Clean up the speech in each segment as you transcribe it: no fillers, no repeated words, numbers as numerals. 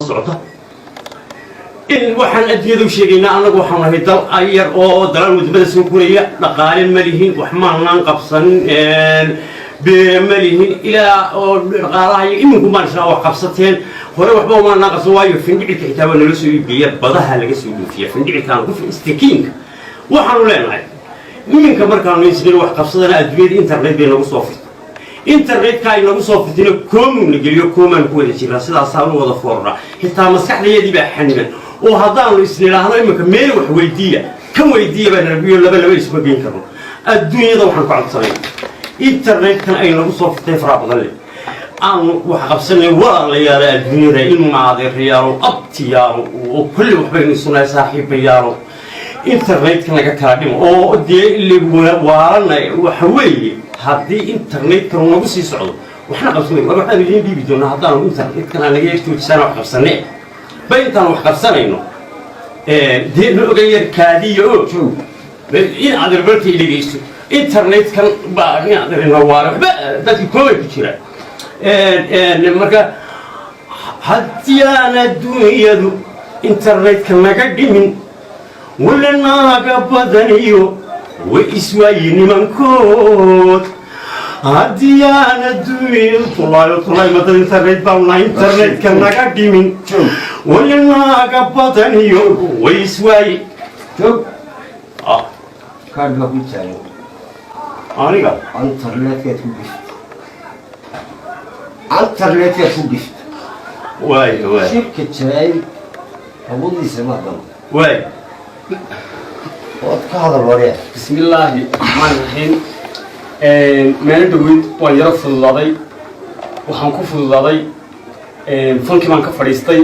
socota. In waxaan adduunyada u sheegaynaa, annagu waxaan nahay dal yar oo dalal wadamada soo koraya. Dhaqaale ma lihin, wax maanaan qabsanin, beere ma lihin ilaa oo dhaqaalaha iyo iminku maan isnaa wax qabsateen. Hore waxba umaanaan qabsan, waayo findhicilka xitaa waa nala soo iibgeeya, badaha laga soo dhoofiya findhicilkaan ku istakiinka. Waxaanu leenahay, iminka markaanu isnin wax qabsadana, adduunyada internet bay nagu soo furtay. Internetka ay nagu soo furtayna koomuna geliyo, koomaan ku wada jirnaa, sidaasaanu wada foornaa. Xitaa maskaxdayadii baa xaniban, oo haddaanu isnidhaahno iminka meel wax weydiiya, kan weydiiya baa nalaguyo, laba laba isuma geyn karno. Adduunyada waxaan ku codsanay, internetkan ay nagu soo furtay faraha badan leh aanu wax qabsanay. Walaalayaala, adduunyada, ilmaadeerayaalo, abtiyaalo, oo kulli waxbaynu isunahay, saaxiibayaalo, internetka naga kala dhimo oo dee waalana. Waxa weeye, haddii internetkan nagu sii socdo, waxna qabsanay. War waxaanu idiin dhiibi doonaa haddaanu internetkan aan naga joojisaan wax qabsane ba. Intaan wax qabsanayno dee na oga yar kaadiya oo Joog. In adeer barkay dhegeysto. Internetkan baa in adeerna waala, waxba dadki koobay ku jiraan. Marka haddii aan adduunyadu internetka naga dhimin, wala naaga badaniyo way iswaayi nimankood. Haddii aan adduunyadu tulaayo tulaay madad internet baanu nahay, internetka naga dhimin, Joog. wala naaga badaniyo way iswaayi. Joog. Ah. Kaadh baa ku taagan. Aniga? Internetkaad ku gift, internetkaad ku gift. Waay waay. Shirka jaraa'id hawadiisa ma dhan. Waay. Ood ka hadal waree. Bismi illaahi raxmaan raxiim. Maalin dhaweyd waan yaro fududaaday. Waxaan ku fududaaday fankii baan ka fadhiistay.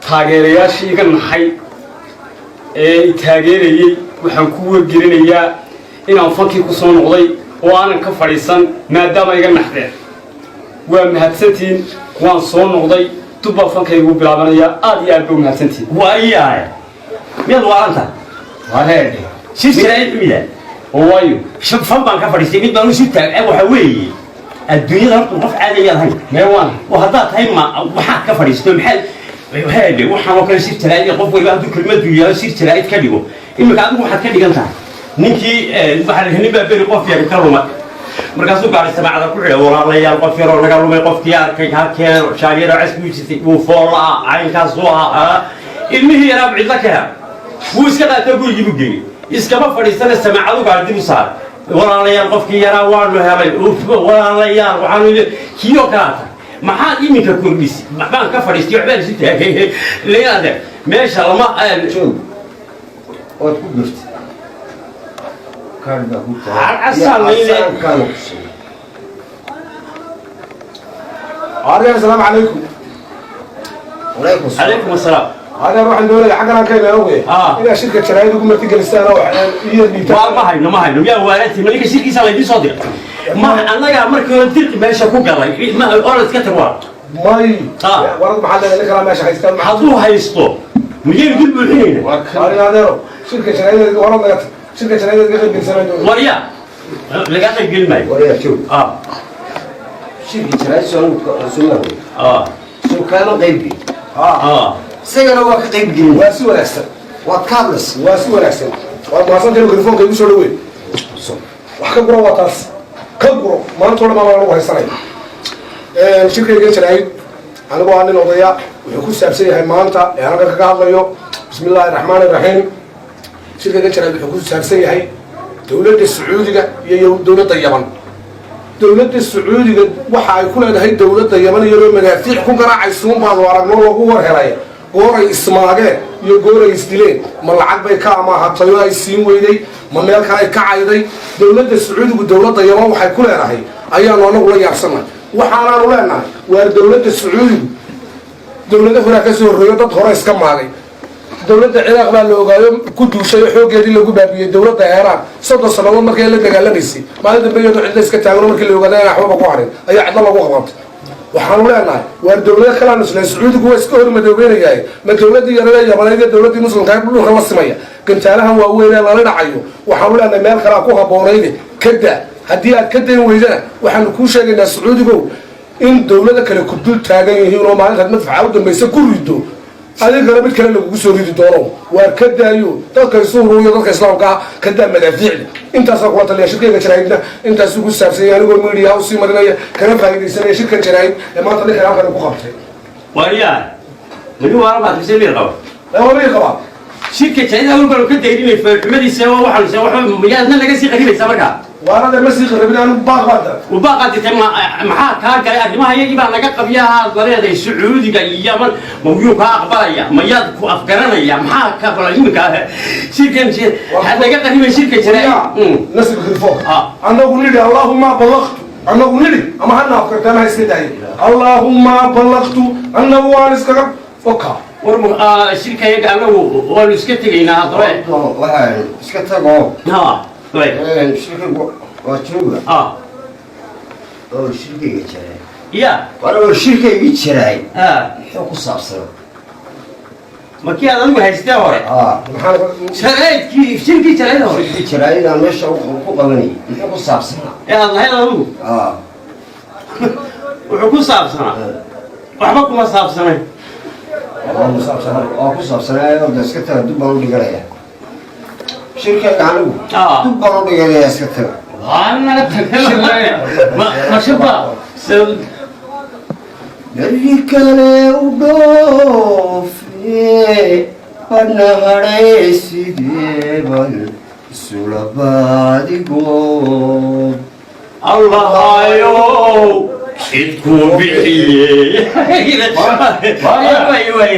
Taageerayaashii iga naxay ee i taageerayey waxaan ku wargelinayaa inaan fankii ku soo noqday oo aanan ka fadhiisan, maadaama iga naxdeen. Waa mahadsantihiin. Waan soo noqday, dubbaa fankaygu bilaabanayaa. Aad iyo aad ba u mahadsantihiin. Waayahay, miyaad waalan tahay? Wareedhe. Shir jaraa'id miya? Oo waayo. Fan baan ka fadhiistay, mid baan isu taag. Waxa weeye, adduunyada horta qof caadi ayaad ahayn. Mee waan? Oo haddaad tahay, ma waxaad ka fadhiisto? Maxaad haadhe waxaan oo kale shir jaraa'id? Qof waliba hadduu kelmadu yaalo shir jaraa'id ka dhigo, iminka adigu waxaad ka dhigan tahay ninkii waxaa la nin baa beri qof yar ka lumay. Markaasuu gaari samaacada ku xidhay: "Walaalayaal, qof yaroo naga lumay, qofkii arkay halkeen shaariyaro cas buu jirtay, wuu foollaa, caynkaasuu ahaa." Ilmihii yaraa cidla ka hel, wuu iska qaatoo gurigii buu geeyey. Iskama fadhiisana, samaacadu gaari dib u saaray: "Walaalayaal, qofkii yaraa waanu helay, walaalayaal." Waxaanu kii oo kalaa tahay. Maxaad iminka kordhisi? Waxbaan ka fadhiistay, waxbaan isu taagay leeyaade meesha lama Joog, ood ku gift, kaadh baa ku taagan. Casaan Casaankaanu ku siiyey. Aryan, asalaamu calaykum. Calaykum salaam. Calaykum asalaam. Aryan, waxaan doonaya xaggan aan ka imaanowe inaad shirka jaraa'id ugu martigelistaan oo iyo dhiibtaan. Waa ma hayno, ma hayno. Miyaa waalantii? Ma ninka shirkiisa laydin soo diray? Ma annagaa markii hore dirqi meesha ku galay? Ma orod iska tag waa. May. Ah. Warad maxaa leedahay? Nin kalaa meesha haystaan. Hadduu haysto, miyaynu dul buuxinayna? Aryan, adeero, shirka jaraa'id warad naga tag. Shirka jaraa'id ka qayb gelisanaan doonaya. Warya, lagaa qayb gelin maayo. Waree, joog. Ah. Shirka jaraa'id soo soo Ah. soo kaama qayb gelin. Ah. Isagana waa ka qayb gelin. Waa si wanaagsan. Waad ka hadlaysa. Waa si wanaagsan, waad mahadsantahay. Mikrofoonka igu soo dhaweyn. Wax ka guro, waa taas ka guro. Maanta o dhan baa lagu haysanaya. Shirkayga jaraa'id, anigoo ah nin odaya, wuxuu ku saabsan yahay maanta ee halkan kaga hadlayo. Bismi illaahi raxmaani raxiim. Shirkayga jaraa'id wuxuu ku saabsan yahay dowladda Sacuudiga iyo dowladda Yaman. Dowladda Sacuudiga waxa ay ku leedahay dowladda Yaman iyadoo madaafiic ku garaacaysuun baanu aragno, lagu war helay. Gooray ismaageen iyo gooray isdileen, ma lacag bay ka amaahatay oo ay siin weyday, ma meel kale ay ka cayday? Dowladda Sacuudigu dowladda Yaman waxay ku leedahay ayaanu anagu la yaabsanay. Waxaanaanu leenahay, waar dowladda Sacuudigu dowlado horaa ka soo horreeyo, dad hore iska maagay. Dowladda Ciraaq baa la ogaayo ku duushay oo xooggeedii lagu baabiyey. Dowladda Eeraan 30 sannadood markay la dagaalamaysay, maalin dambe iyadoo cidla iska taagano, markii la ogaaday inaan waxbaba ku harin, ayaa cidlo lagu qabantay. Waxaanu leenahay, waar dowlado kalaanu isla Sacuudigu waa iska hormadoobeynayaaye, ma dowladdii yarada Yamaneed iyo dowladdii muslimka dhulka la simaya gantaalahan waaweyn ee lala dhacayo? Waxaanu leenahay, meel kalea ku habboonayde ka daa. Haddii aad ka dayn weydana, waxaanu kuu sheegaynaa, Sacuudigow. In dawlada kale ku dul taagan yihiin oo maalintaad madfaca u dambaysa ku rido, adigana mid kale lagugu soo ridi doono. Waar ka daayo dadka isu huruuyo, dadka islaamka ah ka daa madaafiicda. Intaasaan kula taliya. Shirkayga jaraa'idna intaas ugu saabsanya, anigoo media usii marinaya kana faa'iidaysanaya shirkan jaraa'id ee maanta ninkan halkan ku qabtay. Waaryaa, mani waala baad mise miyir qaba? Waa qabaa. Shirka jaraa'id awal baanu ka dayrinay foolxumadiisa. Waa waxaanu se waxba miyaadna naga sii qaribaysaa markaa? Waarada ma sii qarabin, anigu baaq baa daray. Ubaaqaad dirtay. Maxaa kaa galay? Arrimaha iyagii baa naga qabyaha leedahay. Sacuudiga iyo Yaman ma wiyuu kaa aqbalaya? Mayaad ku afgaranaya? Maxaa ka bala iminka shirkan naga qaribay shirka jaraa'id? Nasib mikrofoon. Ah. Annagu nidhi "Allahumma ballaqtu". Annagu nidhi ama hana afkarta ama ha iska daayay "Allahumma ballaqtu". Annagu waan iskaga oka. War shirka iyaga anagu waanu iska tegaynaa haddaba. Waxaan iska tago. Ha way. Shirkaygu waa jooga. Oo shirkayga jiray. Ya. War oo shirkaygii jiray. Muxuu ku saabsan? Markii aad adigu haystee hore? Maxaa? Jaraa'idkii, shirkii jaraa'id hore. Shirkii jiray aan meesha ku qabanayay muxuu ku saabsanaa? Ee aad lahayd adigu? Wuxuu ku saabsanaa waxba kuma saabsanayn. Waa ku saabsanaa. Da iska taga, dib baan u dhiganaya shirkayga anigu. Dib baan u dhiganaya, iska taga. Waa naga tag. Ma shirba? Berri kale u dhoofe badna hadhay sideeban isula baadigo. Allahayow, cidkuu bixiyey. Way, way.